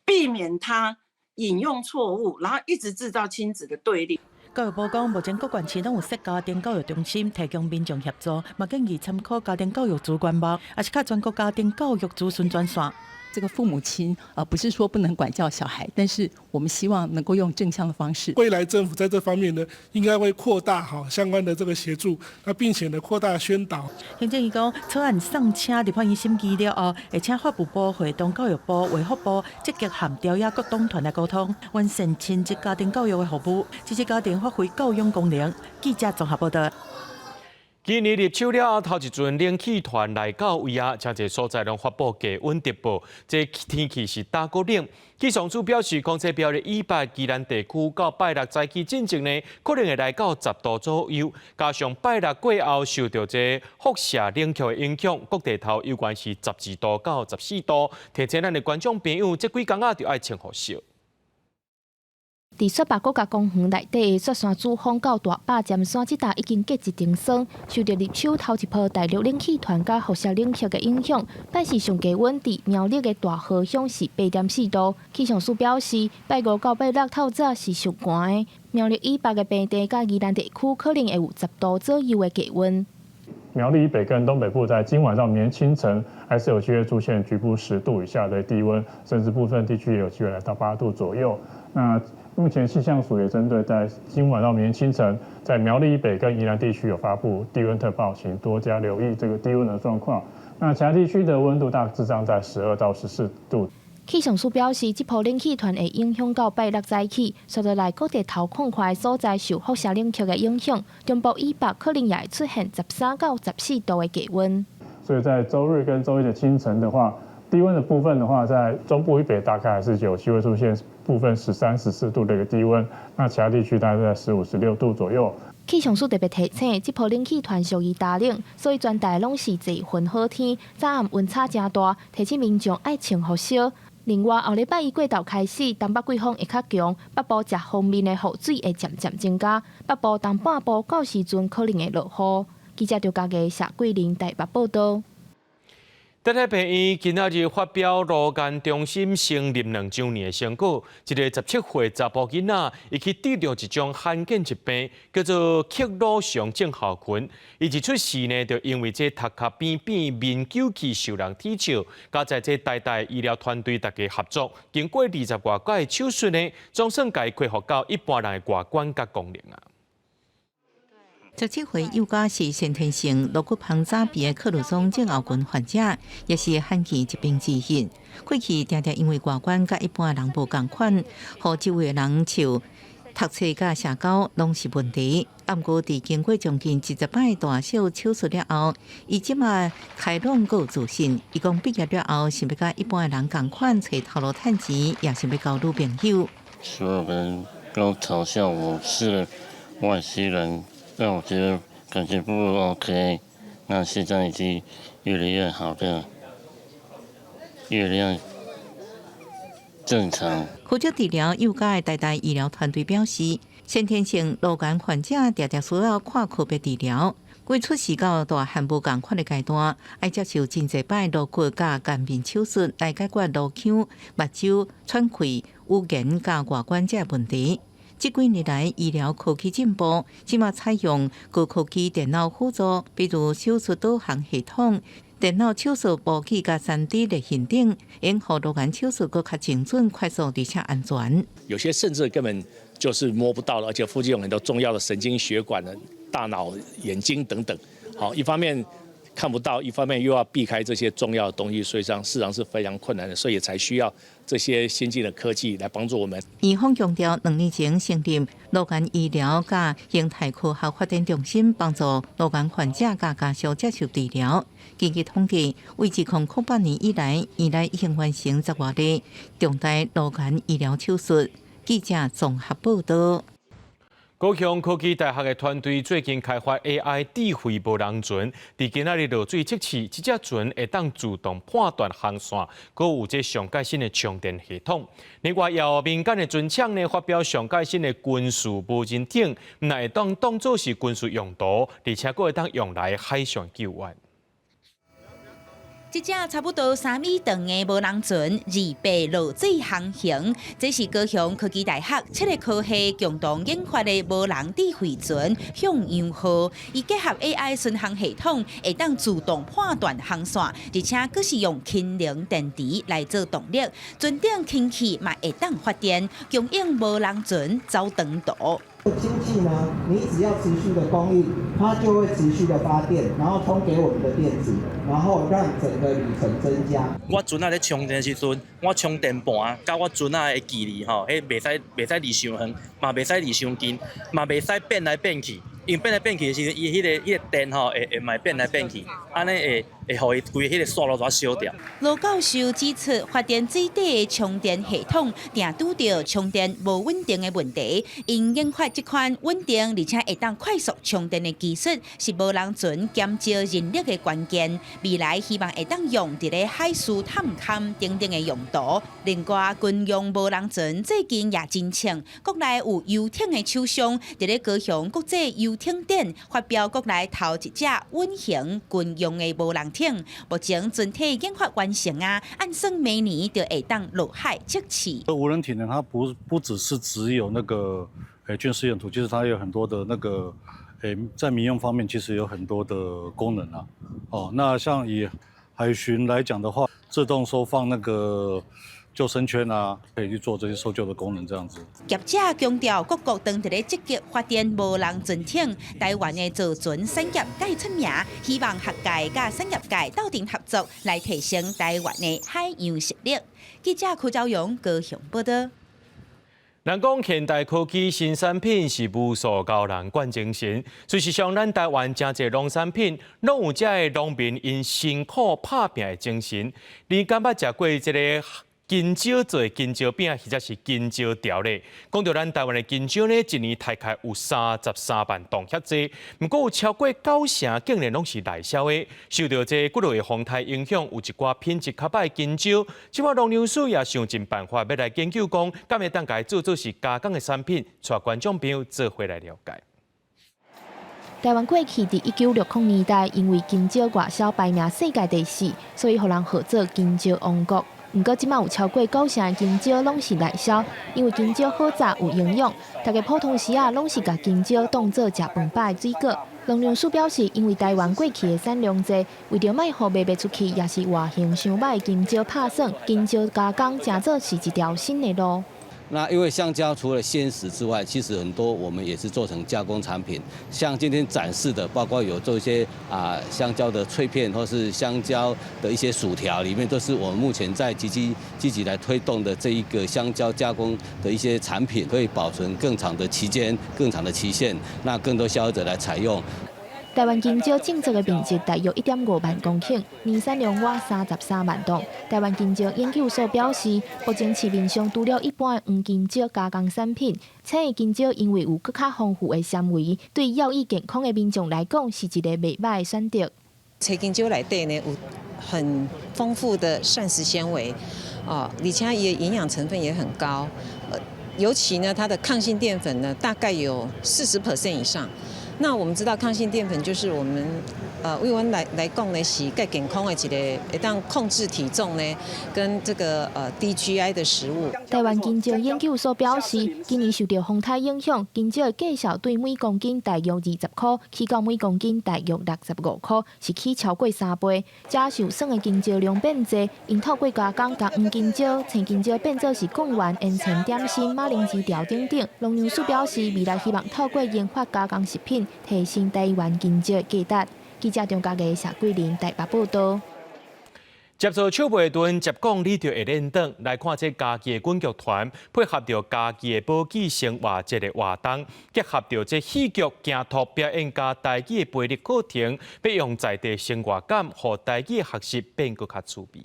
避免他引用錯誤，然後一直製造親子的對立。教育部講，目前各縣市攏有設家庭教育中心，提供民眾協助，嘛建議參考家庭教育主管網，抑是敲全國家庭教育諮詢專線。這個父母親啊，不是說不能管教小孩，但是我們希望能夠用正向的方式。未來政府在這方面呢，應該會擴大哈相關的這個協助，那並且呢擴大宣導。行政院講，草案送請立法院審議了後，會請法務部會同教育部、衛福部積極和朝野各黨團來溝通，完善親職家庭教育的服務，支持家庭發揮教養功能。記者綜合報道。今年入秋了後，頭一陣冷氣團來到位啊，誠濟所在攏發布低溫特報，這天氣是焦閣冷。氣象署表示，講這表咧禮拜宜蘭地區到拜六早起進前呢，可能會來到10度左右。加上拜六過後受著這輻射冷卻的影響，各地頭猶原是12度到14度。提醒咱的觀眾朋友，這幾工仔就愛穿厚少。佇雪霸國家公園內底的雪山主峰到大霸尖山這搭已經結一層霜。受著入秋頭一波大陸冷氣團佮輻射冷卻的影響，拜四上低溫佇苗栗的大和鄉是8.4度。氣象署表示，拜五到拜六透早是上寒的，苗栗以北的平地佮宜蘭地區可能會有10度左右的低溫。苗栗以北跟東北部在今晚到明天清晨，還是有機會出現局部10度以下的低溫，甚至部分地區也有機會來到8度左右。那目前氣象署也針對在今晚到明天清晨，在苗栗以北跟宜蘭地區有發布低溫特報，請多加留意這個低溫的狀況。那其他地區的溫度大致上在12到14度。氣象署表示，這波冷氣團會影響到拜六早起，紲落來各地頭空曠的所在受輻射冷卻的影響，中部以北可能也會出現13到14度的低溫。所以在週日跟週一的清晨的話，低溫的部分的話，在中部以北大概還是有機會出現部分13、14度的一個低溫，那其他地區大概在15、16度左右。氣象署特別提醒，這波冷氣團屬於大冷，所以全台攏是濟雲好天，早暗溫差誠大，提醒民眾愛穿予少。另外，後禮拜一過頭開始，東北季風會較強，北部食鋒面的雨水會漸漸增加，北部東半部到時陣可能會落雨。記者張家傑、謝桂玲台北報道。台大病院今仔日發表顱顏中心成立2週年的成果，一个17歲查埔囡仔，伊去得著一種罕見疾病，叫做克魯雄症候群。伊一出世呢，就因為這頭殼扁扁、面糾去受人恥笑，佳哉這台大醫療團隊大家合作，經過20外擺手術呢，總算共伊恢復到一般人的外觀佮功能啊。 17歲幼家是先天性顱骨膨大病的克魯松症候群患者，也是罕見疾病之一。過去定定因為外觀佮一般人無仝款，予周圍人笑、讀冊佮社交攏是問題。毋過，佇經過將近20擺大小手術了後，伊這馬開朗閣有自信。伊講畢業了後，想欲佮一般人仝款揣頭路趁錢，也想欲交女朋友。所有人都嘲笑我是外星人。但我覺得感覺不 OK，那現在已經越來越好的，越來越正常。負責治療幼家的台大醫療團隊表示，先天性顱顏患者定定需要跨科別治療，對出世到大漢無仝款的階段，愛接受真濟擺顱骨佮顏面手術來解決顱腔、目睭、喘氣、語言佮外觀這問題。這幾年來，醫療科技進步，這馬採用高科技電腦輔助，比如手術導航系統、電腦手術模擬佮3D 列印等，會予顱顏手術閣較精準、快速而且安全。有些甚至根本就是摸不到了，而且附近有很多重要的神經血管的大腦、眼睛等等。好，一方面看不到，一方面又要避開這些重要的東西，所以上事實上是非常困難的，所以才需要這些先進的科技來幫助我們。院方強調，2年前成立顱顏醫療佮形態科學發展中心，幫助顱顏患者佮家屬接受治療。根據統計，為2008年以來，院內已經完成10外例重大顱顏醫療手術。記者綜合報道。高雄科技大學的團隊最近開發 AI 智慧無人船，佇今仔日落水測試，這隻船會當自動判斷航線，閣有這上蓋新的充電系統。另外，有民間的船廠呢發表上蓋新的軍事無人艇，毋但會當當做是軍事用途，而且閣會當用來海上救援。這隻差不多3米長的無人船，自備落水航行。這是高雄科技大學七個科系共同研發的無人智慧船“向陽號”。伊結合 AI 巡航系統，會當自動判斷航線，而且閣是用氫能電池來做動力，船頂氫氣嘛會當發電，供應無人船走長途。氫氣呢，你只要持續的供應，它就會持續的發電，然後充給我們的電池，然後讓整個旅程增加。我船仔咧充電的時陣，我充電盤佮我船仔的距離吼，彼袂使袂使離傷遠，嘛袂使離傷近，嘛袂使變來變去。因為變來變去的時陣，伊彼個電吼會會嘛變來變去，按呢會會予伊規个彼个線路就燒掉。羅教授指出，發展水底的充電系統，定拄著充電無穩定的問題。𪜶研發這款穩定而且會當快速充電的技術，是無人船減少人力的關鍵。未來希望會當用佇咧海事探勘等等的用途。另外，軍用無人船最近也真衝，國內有遊艇的廠商佇咧高雄國際遊艇展發表國內頭一隻穩型軍用的無人艇，目前船體研發完成啊，按算明年就會當落海測試。這無人艇呢，它不只是只有那個軍事用途，其實它有很多的那個在民用方面，其實有很多的功能啊。哦，那像以海巡來講的話，自動收放那個救生圈啊，可以去做這些搜救的功能，這樣子。業者強調，各國當佇咧積極發展無人船艇，台灣的造船產業蓋出名，希望學界佮產業界鬥陣合作，來提升台灣的海洋實力。記者柯昭勇高雄報道。人講現代科技新產品是無數高人灌精神。事實上，咱台灣誠濟農產品，攏有遮个農民𪜶辛苦拍拚的精神。你敢捌食過這个香蕉做香蕉餅，或者是香蕉條咧？講到咱台灣的香蕉呢，一年大概有33萬噸遐濟，毋過有超過九成竟然攏是內銷的。受著這幾落的風颱影響，有一寡品質較䆀的香蕉，這擺農糧署也想盡辦法欲來研究講，敢會當共伊做做是加工的產品，帶觀眾朋友做伙來了解。台灣過去佇1960年代，因為香蕉外銷排名世界第四，所以予人號做香蕉王國。毋過，這擺有超過九成的香蕉攏是內銷，因為香蕉好饞有營養，大家普通時仔攏是共香蕉當做食飯飽的水果。農糧署表示，因為台灣過去的產量濟，為著莫予賣袂出去，抑是外形傷䆀的香蕉拍算，香蕉加工誠做是一條新的路。那因為香蕉除了鮮食之外，其實很多我們也是做成加工產品，像今天展示的，包括有做一些香蕉的脆片，或是香蕉的一些薯條，裡面都是我們目前在積極積極來推動的這一個香蕉加工的一些產品，可以保存更長的期間、更長的期限，那更多消費者來採用。台灣香蕉種植的面積大約1.5萬公頃，年產量倚33萬噸。台灣香蕉研究所表示，目前市面上除了一般的黃香蕉加工產品，青的香蕉因為有閣較豐富的纖維，對有意健康的民眾來講是一个袂䆀的選擇。青香蕉內底呢有很豐富的膳食纖維，哦，而且伊的營養成分也很高，尤其呢它的抗性澱粉呢大概有40% 以上。那我們知道抗性澱粉就是我們，為阮來講呢，是較健康的一个，會當控制體重呢，跟這個低 GI 的食物。台灣香蕉研究所表示，今年受著風颱影響，香蕉的價數對每公斤大約20箍，起到每公斤大約65箍，是起超過3倍。遮受損的香蕉量變濟，𪜶透過加工，共黃香蕉、青香蕉變做是貢丸、煙腸點心、馬鈴薯條等等。農糧署表示，未來希望透過研發加工食品，提升台灣香蕉的價值。記者張家藝、謝桂林台北報導。接做手袂頓，接講你就會練轉。來看這嘉義的袞劇團，配合著嘉義的寶記生活節的活動，結合著這戲劇、行頭表演佮台語的培力課程，欲用在地生活感，予台語學習變閣較趣味。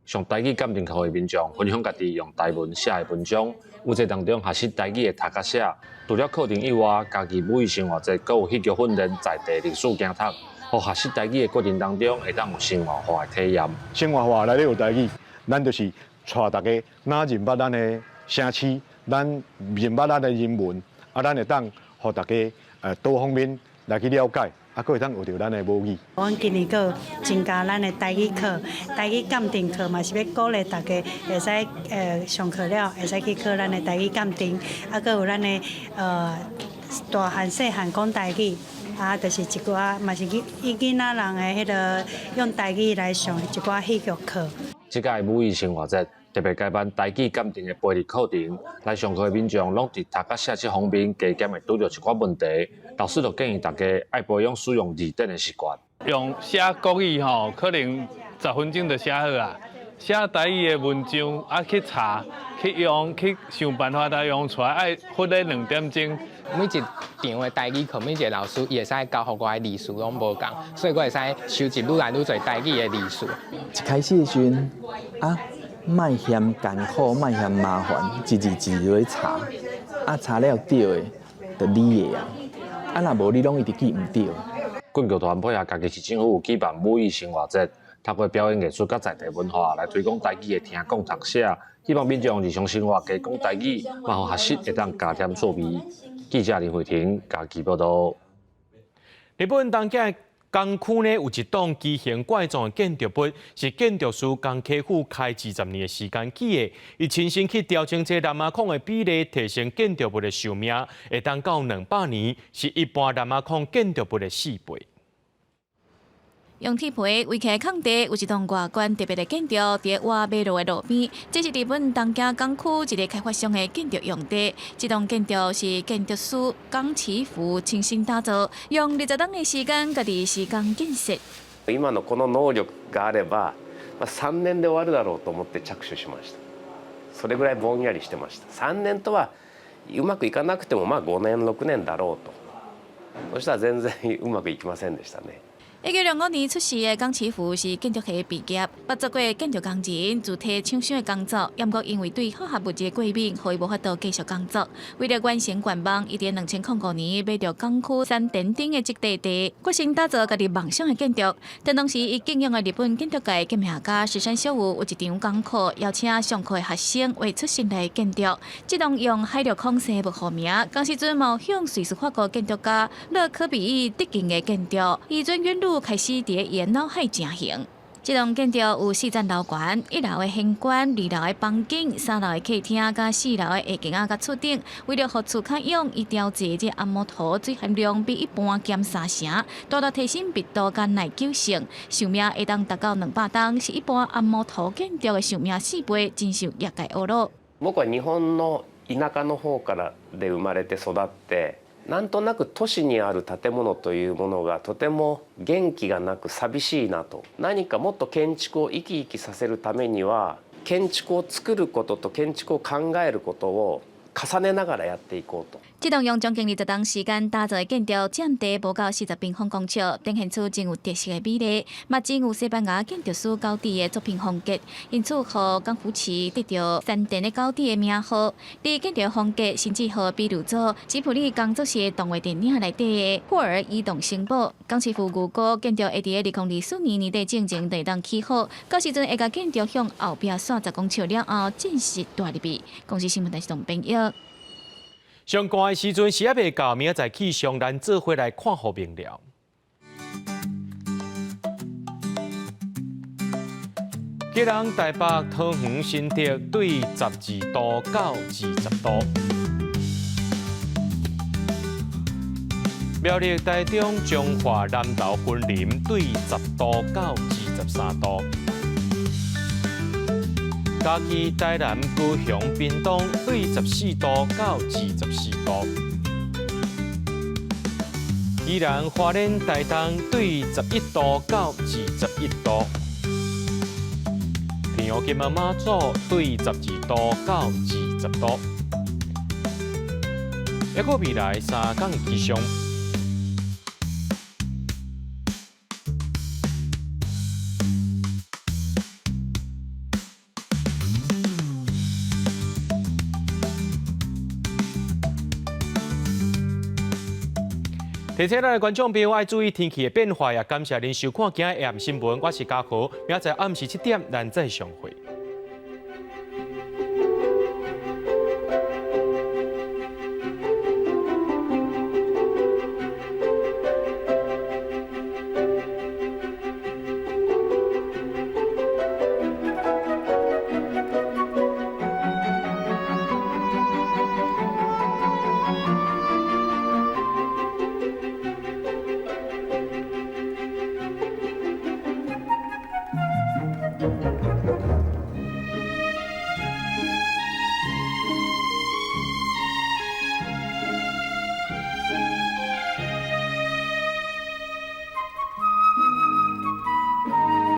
上台語鑑定課的民眾分享家己用台文寫的文章，有這當中學習台語的讀佮寫。除了課程以外，嘉義母語生活節閣有戲劇訓練、在地歷史行讀，予學習台語的過程當中，會當有生活化的體驗。生活化內底有台語，咱就是帶大家若認捌咱的城市，咱認捌咱的人文，啊，咱會當予大家多方面來去了解。啊，閣會當學著咱的母語。阮今年閣增加咱的台語課、台語鑑定課，嘛是欲鼓勵大家會使上課了，會使去考咱的台語鑑定。啊，閣有咱的大漢細漢講台語，啊，就是一寡嘛是以囡仔人的彼个用台語來上一寡戲劇課。這屆母語生活節特別改辦台語鑑定的培力課程，來上課的民眾攏佇讀佮寫這方面加減會拄著一寡問題，老師就建議大家愛培養使用字典的習慣。用寫國語吼，可能10分鐘就寫好啊。寫台語的文章啊，去查、去用、去想辦法來用出來，愛花咧2點鐘。每一場的台語課，每一个老師伊會使教予我的字詞攏無仝，所以我會使收集愈來愈濟台語的字詞。一開始的時陣啊，莫嫌艱苦，莫嫌麻煩，一字一字落去查，啊查了對的，就你的啊，啊若無你攏一直記毋著。棍球團配合嘉義市政府舉辦母語生活節，透過表演藝術佮在地文化來推廣台語的聽講讀寫，希望民眾日常生活加講台語，嘛予學習會當加添趣味。記者林慧婷嘉義報導。日本東京港區呢有一棟畸形怪狀的建築物，是建築師江啟富開20年的時間起的。伊親身去調整這藍仔礦的比例，提升建築物的壽命，會當到200年，是一般藍仔礦建築物的4倍。用鐵皮圍起來空地，有一棟外觀特別的建築，佇挖馬路的路邊。這是日本東京港區一個開發商的建築用地。這棟建築是建築師岡崎福親身打造，用20冬的時間，家己施工建設。今のこの能力があれば、3年で終わるだろうと思って着手しました。それぐらいぼんやりしてました。3年とはうまくいかなくてもまあ5年6年だろうと。そしたら全然うまくいきませんでしたね。1905年出世的岡崎福是建築系畢業，捌做過建築工人、自體廠商的工作。毋過因為對化學物質過敏，予伊無法度繼續工作。為了完成願望，伊佇2005年買著港區山田町的這塊地，決心打造家己夢想的建築。但當時伊敬仰的日本建築界革命家石山秀武有一場講課，邀請上課的學生畫出心內建築。這棟用海陸空生木號名，當時陣嘛向瑞士法國建築家勒柯比意致敬的建築，伊準遠路開始佇伊的腦海成型。這棟建築有四層樓懸，一樓的玄關、二樓的房間、三樓的客廳、佮四樓的下間仔佮厝頂。為了予厝較用，伊調製這紅木塗水含量比一般減三成，大大提升密度佮耐久性，壽命會當達到200冬，是一般紅木塗建築的壽命4倍，真受業界呵咾。僕は日本の田舎の方からで生まれて育って。なんとなく都市にある建物というものがとても元気がなく寂しいなと。何かもっと建築を生き生きさせるためには建築を作ることと建築を考えることを重ねながらやっていこうと。這棟用將近20冬時間打造的建築，佔地無到40平方公尺，展現出真有特色的美麗，嘛真有西班牙建築師高迪的作品風格，因此予岡福市得著山田的高迪的名號。佇建築風格，甚至予比如做吉卜力工作室動畫電影內底的霍爾移動城堡。岡師傅預估建築會佇2024年年底進前就會當起好，到時陣會共建築向後壁紲10公尺了後，正式蹛入去。公視新聞台是董編譯。上寒的時陣時猶未到，明仔載氣象咱做伙來看予明了。基隆、台北、桃園、新竹對12度到20度。苗栗、台中、彰化、南投、雲林對10度到23度。嘉義、台南、高雄、屏東對14度到24度。宜蘭、花蓮、台東對11度到21度。平陽、金門、馬祖對12度到20度。抑閣未來3工的氣象。提醒咱的觀眾朋友愛注意天氣的變化，也感謝您收看今日的暗新聞。我是嘉豪，明仔載暗時7點，咱再相會。